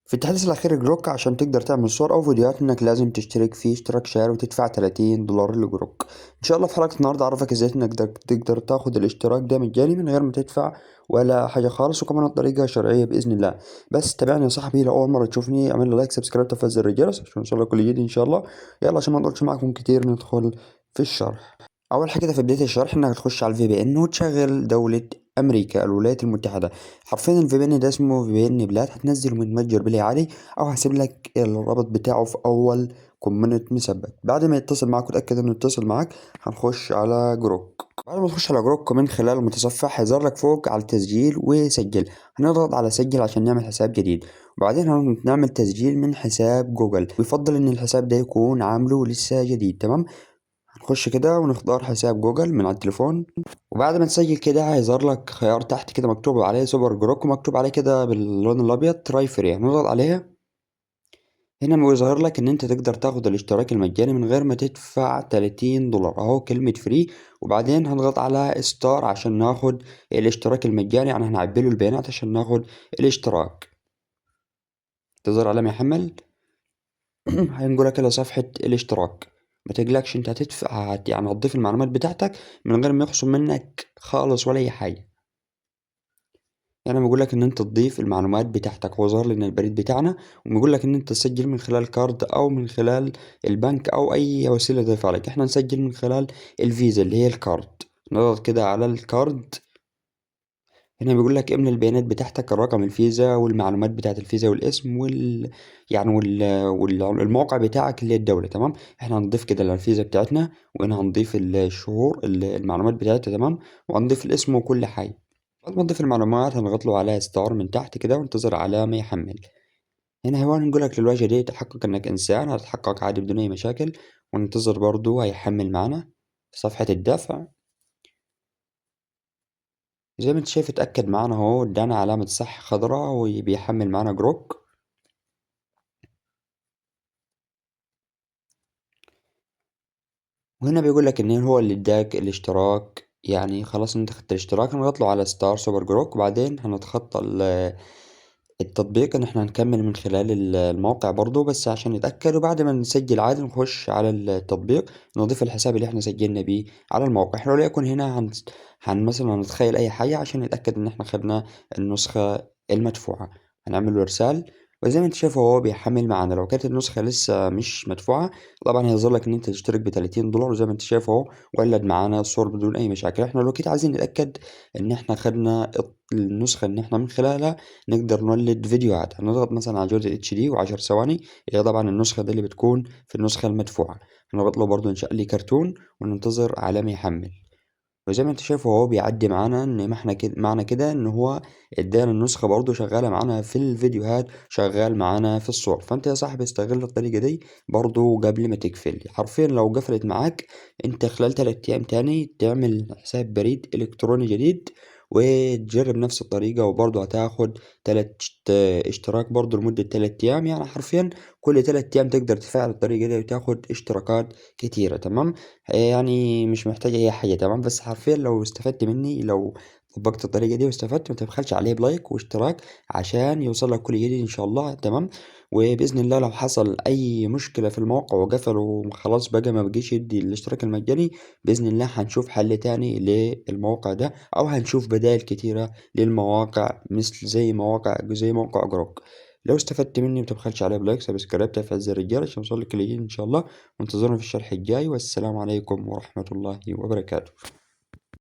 في التحديث الأخير Grok عشان تقدر تعمل صور أو فيديوهات إنك لازم تشترك فيه اشتراك شهري وتدفع $30 ل Grok. إن شاء الله في حلقة النهاردة أعرفك إزاي إنك تقدر تاخد الاشتراك ده مجاني من غير ما تدفع ولا حاجة خالص، وكمان الطريقة شرعية بإذن الله. بس تابعني يا صاحبي، لو أول مرة تشوفني اعمل لي like subscribe تفعيل زر الجرس عشان يوصلك كل جديد إن شاء الله. يلا عشان ما نطولش معاكم كتير ندخل في الشرح. أول حاجة كده في بداية الشرح إنك تخش على ال VPN وتشغل دولة أمريكا الولايات المتحدة. حرفيا ال VPN ده اسمه VPN بلاد، هتنزله من متجر بلاي عادي أو هسيب لك الرابط بتاعه في أول comment مثبت. بعد ما يتصل معاك وتأكد إنه يتصل معاك هنخش على Grok. بعد ما تخش على Grok من خلال المتصفح هيظهر لك فوق على التسجيل وسجل، هنضغط على سجل عشان نعمل حساب جديد، وبعدين هنعمل تسجيل من حساب جوجل، ويفضل إن الحساب ده يكون عامله لسه جديد. تمام، هنخش كده ونختار حساب جوجل من على التليفون، وبعد ما تسجل كده هيظهر لك خيار تحت كده مكتوب عليه Super Grok ومكتوب عليه كده باللون الابيض try free، هنضغط عليها. هنا بيظهر لك ان انت تقدر تاخد الاشتراك المجاني من غير ما تدفع $30، اهو كلمة free، وبعدين هنضغط على start عشان ناخد الاشتراك المجاني، يعني هنعبي له البيانات عشان ناخد الاشتراك. تظهر علامة يحمل هينقلك الى صفحة الاشتراك. ما تقلقش، انت هتدفع يعني هتضيف المعلومات بتاعتك من غير ما يخصم منك خالص ولا اي حاجة. يعني بيقول لك ان انت تضيف المعلومات بتاعتك، هو ظهر لنا البريد بتاعنا وبيقول لك ان انت تسجل من خلال card او من خلال البنك او اي وسيلة تضيفها لك. احنا نسجل من خلال الفيزا اللي هي ال card، نضغط كده على ال card. هنا بيقول لك املى البيانات بتاعتك، الرقم الفيزا والمعلومات بتاعت الفيزا والاسم والموقع بتاعك اللي هي الدولة. تمام، احنا هنضيف كده الفيزا بتاعتنا، وهنا هنضيف الشهور المعلومات بتاعتها. تمام، وهنضيف الاسم وكل حاجة. بعد ما نضيف المعلومات هنضغط له على start من تحت كده وانتظر على ما يحمل. هنا هو نقول لك للواجهة دي تحقق انك انسان، هتتحقق عادي بدون اي مشاكل، وننتظر برضو هيحمل معانا في صفحة الدفع. زي ما انت شايف اتأكد معانا اهو، ادانا علامة صح خضراء وبيحمل معانا Grok. وهنا بيقول لك ان هو اللي اداك الاشتراك، يعني خلاص انت خدت الاشتراك. هنضغط له على start Super Grok، وبعدين هنتخطى التطبيق ان احنا هنكمل من خلال الموقع برضو بس عشان نتأكد. وبعد ما نسجل عادي نخش على التطبيق نضيف الحساب اللي احنا سجلنا بيه على الموقع. احنا وليكن هنا مثلا هنتخيل اي حاجة عشان نتأكد ان احنا خدنا النسخة المدفوعة، هنعمل له ارسال. وزي ما انت شايف هو بيحمل معانا. لو كانت النسخة لسه مش مدفوعة طبعا هيظهر لك ان انت تشترك بتلاتين دولار، وزي ما انت شايف اهو ولد معانا الصور بدون اي مشاكل. احنا لو كده عايزين نتأكد ان احنا خدنا النسخة ان احنا من خلالها نقدر نولد فيديوهات، هنضغط مثلا على جودة HD وعشر ثواني، هي طبعا النسخة دي اللي بتكون في النسخة المدفوعة. هنضغط له برضو انشاء لي كرتون وننتظر على ما يحمل. وزي ما انت شايف هو بيعدي معانا ان ما احنا كده معنى كده ان هو ادانا النسخة برضو شغالة معانا في الفيديوهات، شغال معانا في الصور. فانت يا صاحبي استغل الطريقة دي برضو قبل ما تقفل. حرفيا لو قفلت معاك انت خلال 3 ايام تاني تعمل حساب بريد الكتروني جديد وتجرب نفس الطريقة، وبرضو هتاخد 3 اشتراك برضو لمدة 3 ايام. يعني حرفيا كل 3 ايام تقدر تفعل الطريقة دي وتاخد اشتراكات كتيرة. تمام، يعني مش محتاج اي حاجة. تمام، بس حرفيا لو استفدت مني، لو طبقت الطريقة دي واستفدت، ما تبخلش عليه بلايك واشتراك عشان يوصل لك كل جديد ان شاء الله. تمام، وبإذن الله لو حصل اي مشكلة في الموقع وقفل وخلاص بقى ما بقيش يدي الاشتراك المجاني، بإذن الله هنشوف حل تاني للموقع ده، او هنشوف بدائل كتيرة للمواقع مثل زي موقع Grok. لو استفدت مني ما تبخلش عليه ب like subscribe تفعيل زر الجرس عشان يوصلك كل جديد ان شاء الله، وانتظرونا في الشرح الجاي. والسلام عليكم ورحمة الله وبركاته.